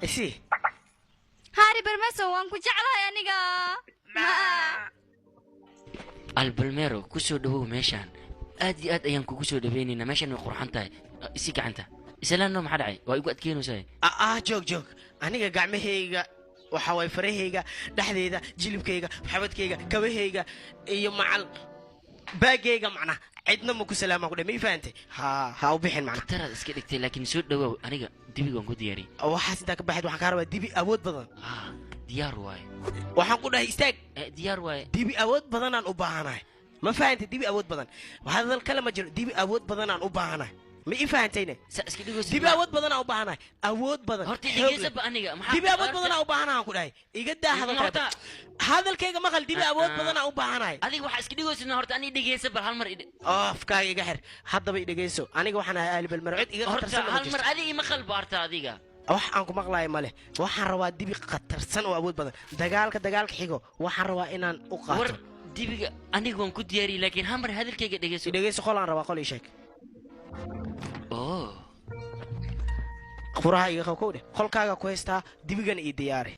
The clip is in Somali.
Isi. Hari Bermeso, waan ku jeclahay aniga. Albalmero, ku soo dhawow meeshaan. Aad iyo aad ayaan kugu soo dhawaynaynaa. Meeshaan way qurxan tahay. Isi gacanta islaanno. Maxaa dhacay? Waa igu adkeynaysaa. Ah, joog, joog. Aniga gacmahayga waxa waay farahayga dhexdeeda, jilibkayga, xabadkayga, kabahayga iyo macal baagayga, macna cidna ma ku salaamaan ku dhe. Ma ii fahantay? Ha, ha u bixin macna. Taraad iska dhigtay, laakiin soo dhawaaw. Aniga dibiga waan ku diyaariyey. Waxaas intaa ka baxayd, waxaan kaa rabaa dibi awood badan. Ah, diyaar waaye. Waxaan ku dhahay istaag. Diyaar waaye. Dibi awood badanaan u baahanahay, ma fahantay? Dibi awood badan, hadal kale ma jiro. Dibi awood badanaan u baahanahay, ma ii fahantayne? Saa iska dhigaysid. Dibi awood badanaan u baahanahay, awood badan, Horta xoog leh. dhegeysaba aniga. Maxaa Dibi awood badanaan u baahanahay aan ku dhahay. Iga daa hadalkaaga. Hadalkayga maqal. Dibi awood badanaan u baahanahay. Adiga waxaa iska dhigaysid. Horta aniga dhegeysa bal hal mar. Afkaaga iga xir. Haddaba i dhegeyso. Aniga waxaan ahay Aali Balmar, cid iga Horta khatarsan ma hal mar jirto. adiga ima qalbo horta adiga. Wax aan ku maqlaayo ma leh. Waxaan rabaa dibi khatarsan oo awood badan. Dagaalka xigo waxaan rabaa inaan u War qaato. Dibiga aniga waan ku diyaariyey, laakiin hal mar hadalkayga dhegeyso. I dhegeyso. Qol aan rabaa, qol ii sheeg. Oh. Furaha iga qabo, kow dheh. Qolkaaga ku haystaa, dibigana ii diyaari.